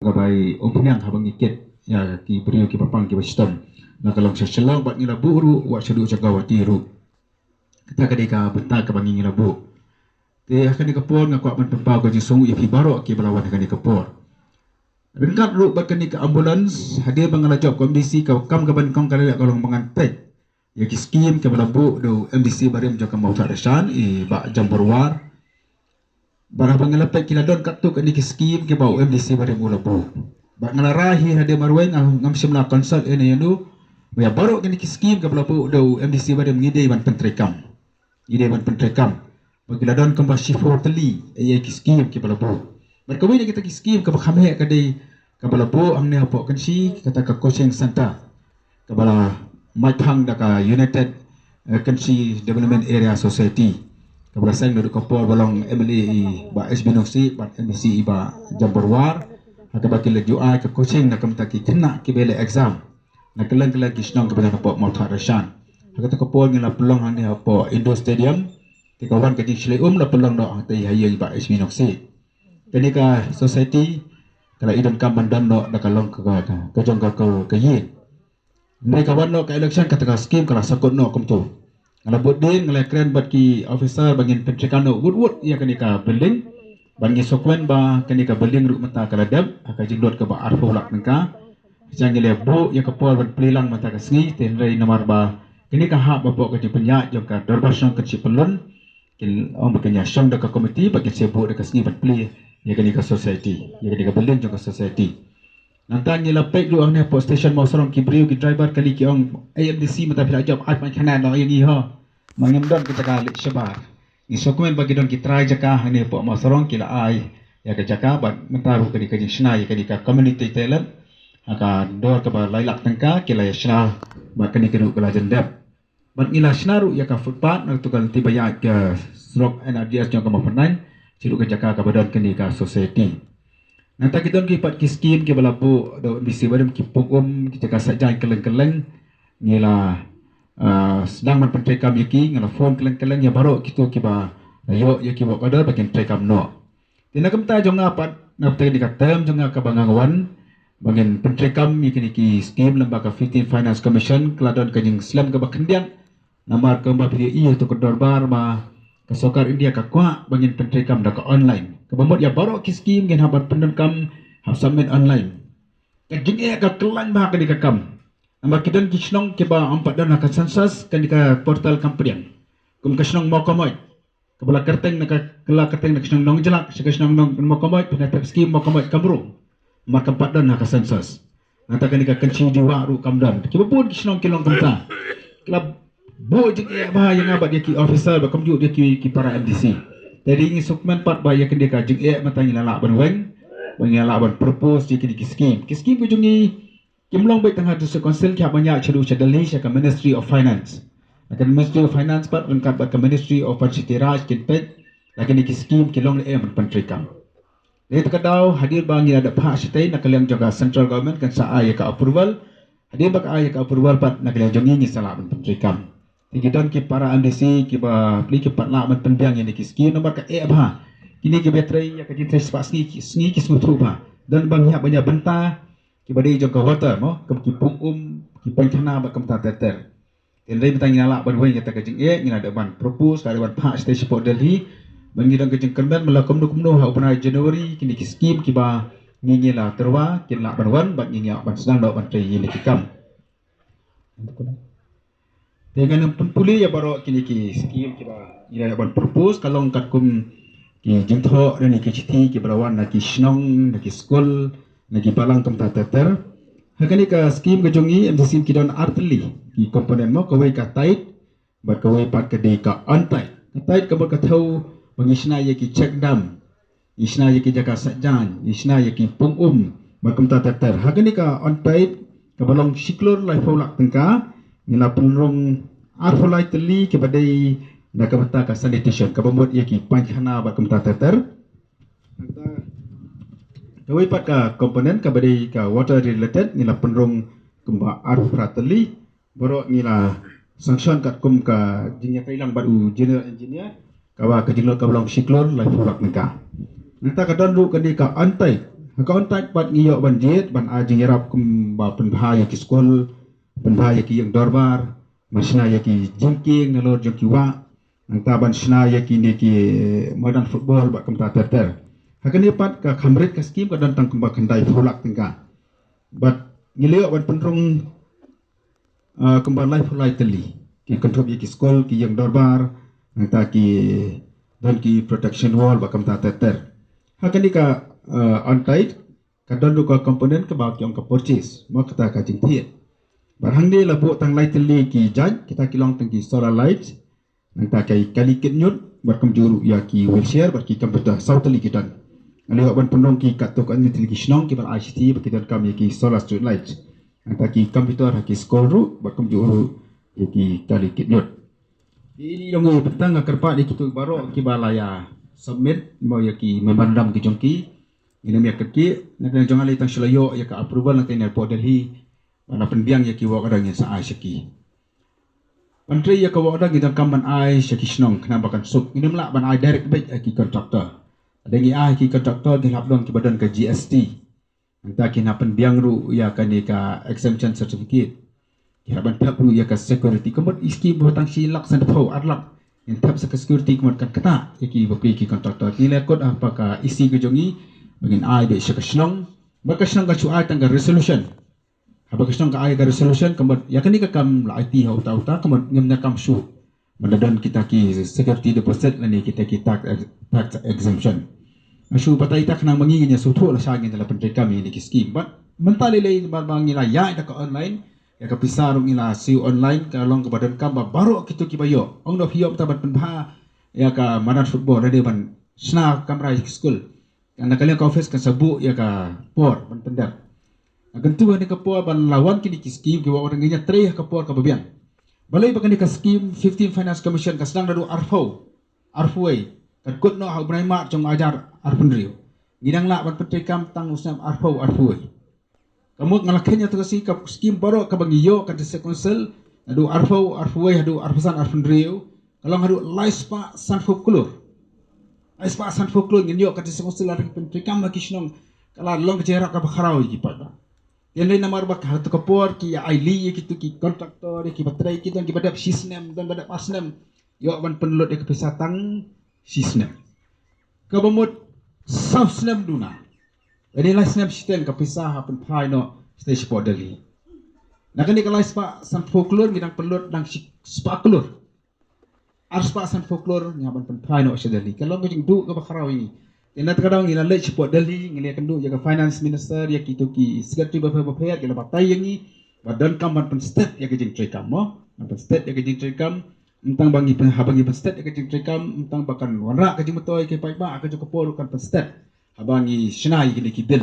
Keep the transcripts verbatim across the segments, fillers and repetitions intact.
Ka bai umphniang haba ngi kit ïa ki briew kiba pang kiba shitom. Na ka long sha Shillong bad ngi la buh ruh wat sha duh sha Guwahati ruh. Kata ka dei ka bynta kaba ngi ngi la buh. Te ha kane ka por nga kwah ban pynpaw ka jingsngew ïa phi baroh kiba la wan ha kane ka por. Ryngkat ruh bad kane ka ambulance, hadien ba nga la jop kum M D C, ka kam kaba nyngkong ka la leh ka long ba ngan peit ïa ki skim kiba la buh da u M D C barim jong ka Mawthadraishan, i Bah Jambor War. Bad haba nga la peit ki la don katto katne ki skim kiba u M D C barim u la buh. Bad nga la rai hi hadien marwei, ngam shym la consult ïa u ïa u. Ba ïa baroh kine ki skim kiba la buh da u M D C barim ngi dei ban pyntreikam. Ngi dei ban pyntreikam. Ba ki la don kumba shiphew tylli ïa ki skim kiba la buh. Bad kawei na kita ki skim kaba kham heh ka dei kaba la buh hangne hapoh Kynshi, kata ka coaching center kaba la mait phang da ka United, eh, Kynshi Development Area Society, kaba la seng naduh ka por ba long M L A i Bah H B Nongsiej bad M D C i Bah Jambor War, ha kaba ki la ju ai ka coaching na ka bynta ki khynnah kiba leh exam na kylleng kylleng ki shnong kiba don hapoh Mawthadraishan. Ha kata ka por ngi la pynlong hangne hapoh Indoor Stadium. Te ka wan ka jingshlei um la pynlong noh hangtei ha ïing i Bah H B Nongsiej. Kane ka society ka la i donkam ban don noh da ka long ka, ka, ka jong ka, ka, ka ïing. Hynrei ka wan noh ka election, kata ka skim ka la sakut noh kumto. Nga la bud dien, nga la kren bad ki officer ba ngin pyntreikam noh wut wut ïa kane ka building. Bad ngi sngewkmen ba kane ka building ruh mynta ka la dep ha ka jinglut kaba arphew lak tyngka. Sha ngi la buh ïa ka por ban plie lang mynta ka sngi, te hynrei namar ba kane ka hap hapoh ka jingpynïaid jong ka Dorbar Shnong Kynshi Pyllun, ki ong ba kin ïa shong da ka komiti bad kin sa buh da ka sngi ban plie ïa kane ka society, ïa kane ka building jong ka society. Nangta ngi la peit ruh hangne hapoh station Mawsarong, ki briew ki driver kali ki ong, "Ei M D C, mynta phi la jop ai painkhana noh ïa ngi ho. Ma ngim don ka jaka leit shabar." Ngi sngewkmen ba ki don ki trai jaka hangne hapoh Mawsarong, ki la ai ïa ka jaka bad mynta ruh kane ka jingshna ïa kane ka community toilet ha ka dor kaba lai lak tyngka ki la ïa shna bad kane ka ruh ka la jan dep. Bad ngi la shna ruh ïa ka footpath na kato ka lynti ba ïaid ka surok N R D S jong ka Mawphanaiñ, sha ruh ka jaka kaba don kane ka society. Nangta ki don ki pat ki skim kiba la buh da u M D C barim, ki pung um, ki jaka saitjaiñ kylleng kylleng. Ngi la, ah, sdang ban pyntreikam ïa ki, ngi la phone kylleng kylleng ïa baroh kito kiba la ïoh ïa ki work order ba kin treikam noh. Te na ka bynta jong nga pat, na ka bynta kane ka term jong nga kaba nga wan ba ngin pyntreikam ïa kine ki skim lyngba ka Fifteenth Finance Commission, ka la don ka jingslem kaba khyndiat. Namar kumba phi ïohi ha kato ka dorbar ba ka sorkar India ka kwah ba ngin pyntreikam da ka online. Kaba mut ïa baroh ki skim ngin hap ban pyndonkam, hap submit online. Ka jingeh ka khlaiñ bha kane ka kam. Namar ki don ki shnong kiba ym pat don ha ka census, kane ka portal kam pdiang. Kum ka shnong Mawkmoit, kaba la kyrteng na ka, ka la kyrteng na ka shnong Nongjlak sha ka shnong Nong, Mawkmoit, pynthep skim Mawkmoit Kamrong. Namar kam pat don ha ka census. Nangta kane ka Kynshi Dewa ruh kam don. Kiba bun ki shnong ki long kumta. Ki la buh jingeh bha ïa nga bad ïa ki officer bad kumjuh ïa ki, ki para M D C. Te ngi sngewkmen pat ba ïa kane ka jingeh mynta ngi la lah ban weng, ba ngi la lah ban propose ïa kine ki skim. Ki skim ki jong ngi kim long beit tang ha District Council, ki hap ban ïaid shaduh sha Delhi sha ka Ministry of Finance. Na ka Ministry of Finance pat ryngkat bad ka Ministry of Panchayati Raj kin peit la kine ki skim ki long ne em ban pyntreikam. Dei ta ka daw, hadien ba ngi la dep phah shatei na ka liang jong ka Central Government kan sa ai ïa ka approval. Hadien ba ka ai ïa ka approval pat na ka liang jong ngi ngi sa lah ban pyntreikam. Te ki don ki para M D C kiba plie ki pat lah ban pynbiang ïa kine ki skim namar ka eh bha. Kine kiba trei ïa ka jingtrei spah sngi ki, sngi ki sngewthuh bha. Don ba ngi hap ban ïa bynta kiba dei jong ka water mo, kum ki pung um, ki painkhana bad kumta ter ter. Te hynrei mynta ngi la lah ban weng ïa kata ka jingeh, ngi la dep ban propose, la dep ban phah shatei shapoh Delhi. Ba ngi don ka jingkyrmen ba la kumno kumno ha u bnai January kine ki skim kiba ngi ngi la tyrwa kin lah ban wan bad ngi ngi lah ban sdang noh ban trei ïa kine ki kam. Te ngan ym pynpule ïa baroh kine ki skim kiba ngi la dep ban propose, ka long katkum ki jingthoh ne ki shithi kiba la wan na ki shnong, na ki skul, na ki balang kumta ter ter. Ha kane ka skim ka jong ngi M D C ki don ar tylli ki component mo, kawei ka tide bad kawei pat ka dei ka untide. Ka tide ka mut ka thew ba ngi shna ïa ki check dam, ngi shna ïa ki jaka saitjaiñ, ngi shna ïa ki pung um bad kumta ter ter. Ha kane ka untide kaba long shi klur laiphew lak tyngka, ngi la pynrung arphew lai tylli kiba dei na ka bynta ka sanitation, kaba mut ïa ki painkhana bad kumta ter ter. Kawei pat ka component kaba dei ka water related, ngi la pynrung kumba arphew phra tylli. Baroh ngi la sanction katkum ka jingïatreilang bad u general engineer, kaba ka jinglut kaba long shi klur laiphew lak tyngka. Nangta ka don ruh kane ka untide, Ha ka on Tide pat ngi ïoh ban jied ban ai jingïarap kumba pynbha ïa ki skul, pynbha ïa ki ïing dorbar, ban shna ïa ki jingkieng nalor jong ki wah, nangta ban shna ïa kine ki madan football bad kumta ter ter. Ha kane pat ka kham rit ka skim ka don tang kumba khyndai phew lak tyngka. Bad ngi la ïoh ban pynrung kumba lai phew lai tylli, ki kynthup ïa ki skul, ki ïing dorbar, nangta ki don ki protection wall bad kumta ter ter. Ha kane ka on Tide ka don ruh ka component kaba ki ong ka purchase, mo, kata ka jingthied. Bad hangne la buh tang lai tylli ki jait, kita ki long tang ki solar light, nangta ka kali kit ñiut, bad kumjuh ruh ïa ki wheelchair bad ki computer, saw tylli ki don. Ngi la ïoh ban pynrung ki katto katne tylli ki shnong kiba la ai shithi ba ki donkam ïa ki solar street light, nangta ki computer ha ki skul ruh bad kumjuh ruh ïa ki kali kit ñiut. Ïa ini dong ïa btang, nga kyrpad ïa kito baroh kiba la ïa submit mo ïa ki memorandum ki jong ki. Ngin ym ïa kyrkieh, na ka liang jong nga lei tang shu la ïoh ïa ka approval na ka liang pdeng Delhi ba la pynbiang ïa ki work order ngin sa ai sha ki. Ban trei ïa ka work order ngi donkam ban ai sha ki shnong khnang ba kan suk. Ngin ym lah ban ai direct beit ha ki contractor. Lada ngi ai ha ki contractor ki hap long kiba don ka G S T. Nangta kin hap pynbiang ruh ïa kane ka exemption certificate. Ki hap ban thep ruh ïa ka security, ka mut ïa ki ba tang shi lak, san phew, ar lak. Ngin thep sa ka security ka mut kan ktah ïa ki bapli ki contractor. Ngi la kut ha ka E C ka jong ngi ba ngin ai beit sha ka shnong. Ba ka shnong ka shu ai tang ka resolution. Haba ka shnong ka ai ka resolution ka mut ïa kane ka kam la aiti ha uta uta, ka mut ngim donkam shuh ban da don kita ki security deposit lane kita ki tax, tax exemption. Nga shu batai ïa kata khnang ba ngi ngin ïa sngewthuh lashai ngin da la pyntreikam ïa kine ki skim. Bad mynta lei lei ba, ba ngi la ïaid da ka online, ïa ka pisa ruh ngi la siew online, ka long kaba donkam ba baroh kito kiba ïoh. Ong noh phi ïoh mynta ban pynbha ïa ka madan football, lane ban shna kamra ïa ki skul. Kan na ka liang ka office kan sa buh ïa ka por ban pyndep. Nga kyntu ha kane ka por ba la wan kine ki skim ki work order ngin ïa trei ha ka por kaba biang. Balei ba kane ka skim fifteen Finance Commission ka sdang naduh arphew arphew wei, kan kut noh ha u bnai March jong u hajar arphew hynriew. Ngi dang lah ban pyntreikam tang u snem arphew arphew wei. Ka mut nga la kheiñ ïa kata ka sngi ka skim baroh kaba ngi ïoh ka District Council naduh arphew arphew wei haduh arphew san arphew hynriew, ka long haduh lai spah sanphew klur. Lai spah sanphew klur ngin ïoh ka District Council lada ngi pyntreikam ha ki shnong, ka la long ka jingïarap kaba khraw ïa ki paidbah. Te hynrei namar ba ha kata ka por ki ïa ailad ïa kito ki contractor, ïa kiba trei, ki don kiba dep shi snem, don ba dep ar snem. Ïoh ban pynlut ïa ka pisa tang shi snem. Kaba mut saw snem duna. Lane lai snem shiteng ka pisa hap pynphai noh shatei shapoh Delhi. Na kane ka lai spah sanphew klur ngi dang pynlut dang shi spah klur. Ar spah sanphew klur ngi hap ban pynphai noh sha Delhi. Ka long ka jingduh kaba khraw ïa ngi. Te na kata ka daw ngi la leit shapoh Delhi, ngi la ïakynduh ïa ka Finance Minister, ïa kito ki secretary bapher bapher, ki la batai ïa ngi ba donkam ban pynstet ïa ka jingtreikam, mo. Ban pynstet ïa ka jingtreikam, ym tang ba ngi pyn, haba ngi pynstet ïa ka jingtreikam, ym tang ba kan wanrah ka jingmyntoi ïa ki paidbah, ha kajuh ka por ruh kan pynstet haba ngi shna ïa kine ki bill.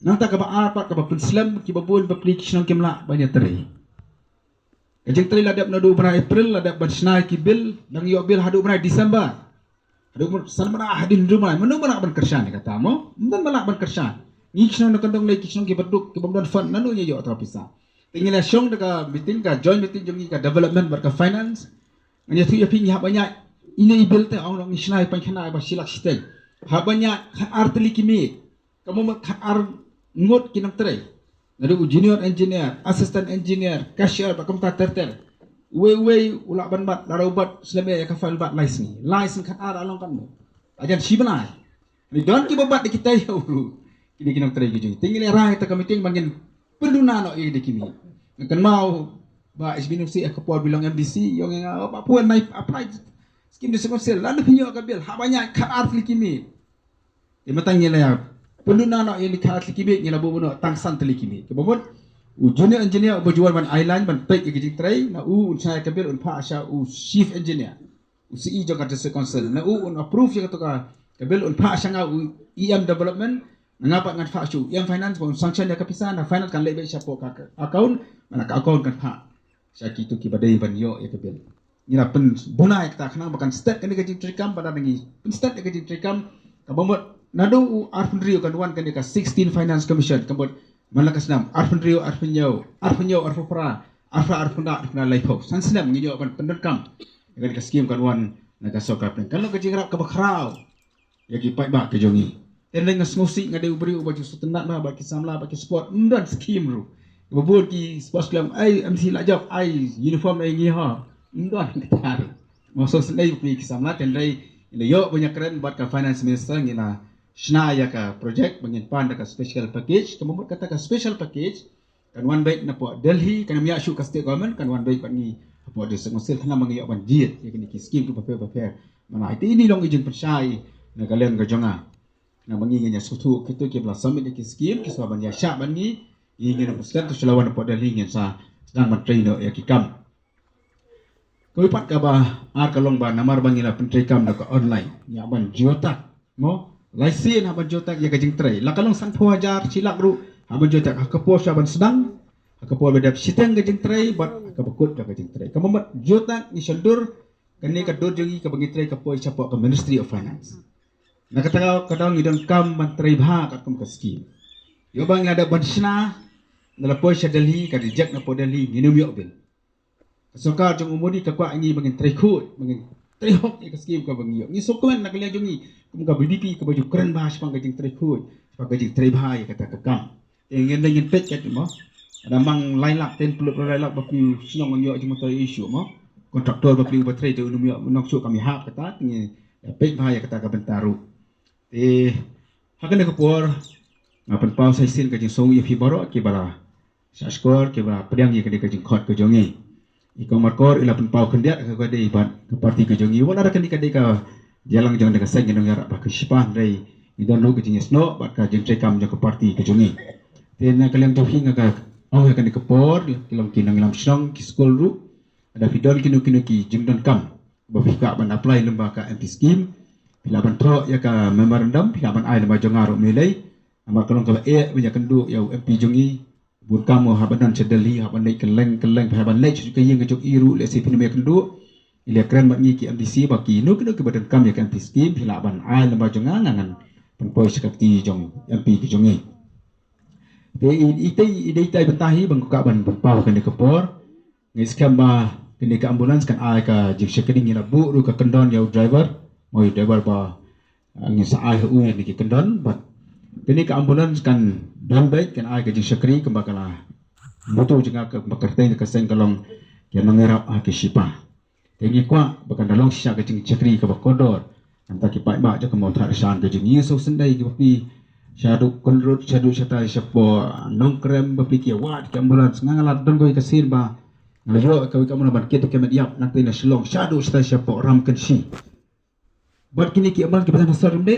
Nangta kaba ar pat, kaba pynslem, kiba bun bapli ki shnong kim lah ban ïatrei. Ka jingtrei la dep naduh u bnai April, la dep ban shna ïa ki bill, dang ïoh bill haduh u bnai December. Haduh u bnai, san bnai, haduh hynriew bnai, mano ba lah ban kyrshan ïa kata, mo? Ym don ba lah ban kyrshan. Ngi ki shnong na kyndong lei, ki shnong kiba duk, kiba ym don fund, nano ngi ïoh kata ka pisa? Te ngi la shong da ka meeting, ka joint meeting jong ngi, ka development bad ka finance. Ngan ïathuh ïa phi, ngi hap ban ïaid ine i bill te, ong ngi shna ïa paikhana ba shi lak shiteng. Hap ban ïaid khatar tylli ki miej. Ka mut khatar ngut ki nongtrei. Naduh u junior engineer, assistant engineer, cashier, bad kumta ter ter. Uwei uwei u lah ban bat, lada u bat slem ïa ka file bat lai sngi. Lai sngi khatar, la long katno? La jan shi bnai. Ngi don kiba bat da kita ïa u ruh. Kine ki nongtrei ki jong ngi. Te ngi la rai ha kata ka meeting ba ngin pynduna noh ïa kine ki miej. Nga kynmaw ba H B Nongsiej ha ka por ba i long M D C, i ong ïa nga, oh, Bah Pu, nai apply skim District Council, lada phi ïoh ka bill, hap ban ïaid khatar tylli ki miej. Te mynta ngi la ïa pynduna noh ïa kine khatar tylli ki miej, ngi la buh noh tang san tylli ki miej. Kaba mut u junior engineer uba ju wan ban ai line ban peit ïa ka jingtrei, na u un shna ïa ka bill un phah sha u chief engineer, u C E jong ka District Council. Na u un approve ïa kato ka, ka bill un phah sha nga u E M development, na nga pat ngan phah sha u E M finance ba un sanction ïa ka pisa, na finance kan leit beit shapoh ka, ka account, na ka account kan phah sha kito kiba dei ban ïoh ïa ka bill. Ngi la pynduna ïa kata khnang ba kan stet kane ka jingtreikam, ba lada ngi pynstet ïa ka jingtreikam, kaba mut naduh u arphew hynriew kan wan kane ka sixteen Finance Commission, ka mut man la ka snem arphew hynriew, arphew hynñiew, arphew hynñiew, arphew phra, arphew phra, arphew khyndai, arphew khyndai, laiphew. San snem ngin ïoh ban pyndonkam ïa kane ka skim kan wan na ka sorkar pdeng. Kan long ka jingïarap kaba khraw ïa ki paidbah ki jong ngi. Teng nga sngewsih nga dei u briew uba ju sngewtynnat bad ki samla bad ki sport, ym don skim ruh. Ba bun ki sports club ai M C la jop ai uniform ai ngi ha. Ym don kita ruh. Maksud sendai ki samla teng ïa ba ngi kren bad ka finance minister ngi la shna ïa ka project ba ngin pan da ka special package, ka mut kata ka special package kan wan beit na pdeng Delhi, kan ym ïa shu ka state government, kan wan beit bad ngi hapoh district council, khnang ba ngi ïoh ban jied ïa kine ki skim ki bapher bapher. Mana iti ini long i jingpynshai na ka liang ka jong nga. Khnang ba ngi ngin ïa sngewthuh kito kiba la submit ïa ki skim, ki sa ban ïa shah ban ngi, ngi ngin ym sdang to shu la wan na pdeng Delhi, ngin sa sdang ban trei noh ïa ki kam. Kawei pat kaba ar ka long ba namar ba ngi la pyntrei kam da ka online, ngi hap ban jia tak, mo, lai sien hap ban jia tak ïa ka jingtrei. La ka long sanphew hajar shi lak ruh hap ban jia tak ha ka por sha ban sdang, ha ka por ba dep shiteng ka jingtrei bad ha kaba kut ka jingtrei. Ka mut jia tak ngi shon dur, kane ka dur jong ngi kaba ngi trei ka poi shapoh ka Ministry of Finance. Na kata ka daw ngi donkam ban trei bha katkum ka skim. Ïoh ba ngi la dep ban shna, na la poi sha Delhi, ka reject na pdeng Delhi, ngin ym ïoh bill. Ka sorkar jong u Modi ka kwah ngi ba ngin trei khuid, ba ngin trei hok ïa ka skim kaba ngi ïoh. Ngi sngewkmen na ka liang jong ngi kum ka B B P kaba ju kren bha shaphang ka jingtrei khuid, shaphang ka jingtrei bha ïa kata ka kam. Te ngin dei ngin peit kat mo. Ada mang lai lak, ten phew lai lak ba phi shnong ngan ïoh jingmyntoi issue mo. Kontraktor ba phi ba trei te u ym ïoh nong shuh kam ïahap kata, te ngin peit bha ïa kata ka bynta ruh. Te ha kane ka por nga pynpaw sa shisien ka jingsngew ïa phi baroh kiba la shah shkor, kiba la pdiang ïa kane ka jingkhot ka jong ngi. I Kong Markor i la pynpaw khyndiat ha ka dei bad ka parti ka jong ngi. Wat la da kane ka dei ka jingïalang jong ka seng ka nongïarap bad ka shipa, hynrei ngi don ruh ka jingïasnoh bad ka jingtrei kam jong ka parti ka jong ngi. Te na ka liang jong phi nga ka ong ha kane ka por, ki long ki nongïalam shnong, ki skul ruh, lada phi don kino kino ki jingdonkam ba phi kwah ban apply lyngba ka M P scheme, phi lah ban thoh ïa ka memorandum, phi lah ban ai lyngba jong nga ruh, Mei Lei. Namar ka long kaba eh ban ïakynduh ïa u M P jong ngi. Bun kam u hap ban don sha Delhi, hap ban leit kylleng kylleng, hap ban leit sha ka ïing ka jong i ruh, lehse phin ym ïakynduh. I la kren bad ngi ki M D C ba kino kino kiba donkam ïa ka M P scheme, phi lah ban ai lyngba jong nga, nga ngan pynpoi sha ka kti jong M P ka jong ngi. Te i, i te i dei tai bynta hi ba nga kwah ban pynpaw ha kane ka por. Ngi skhem ba kane ka ambulance kan ai ka jingshakri, ngi la buh ruh ka kyndon ïa u driver, mo, ïa u driver ba, ah, ngi sa ai ha u ïa kine ki kyndon, bad kane ka ambulance kan don beit, kan ai ka jingshakri kumba ka la butu jong nga, kumba ka kyrteng ka seng ka long Ki Nongïarap ha ki Shipa. Te ngi kwah ba kan da long shisha ka jingshakri kaba kordor. Nangta ki paidbah jong ka Mawthadraishan ka jong ngi, sngewsynei kiba phi shaduh kynrut, shaduh shatai shapoh Nongkrem, ba phi ki wad ki ambulance. Nga, nga la don kawei ka sien ba nga la ïoh kawei ka ambulance ban kit ka met ïap, nangta na Shillong shaduh shatai shapoh Ramkynshi. Bad kine ki ambulance kiba don ha sor ym dei re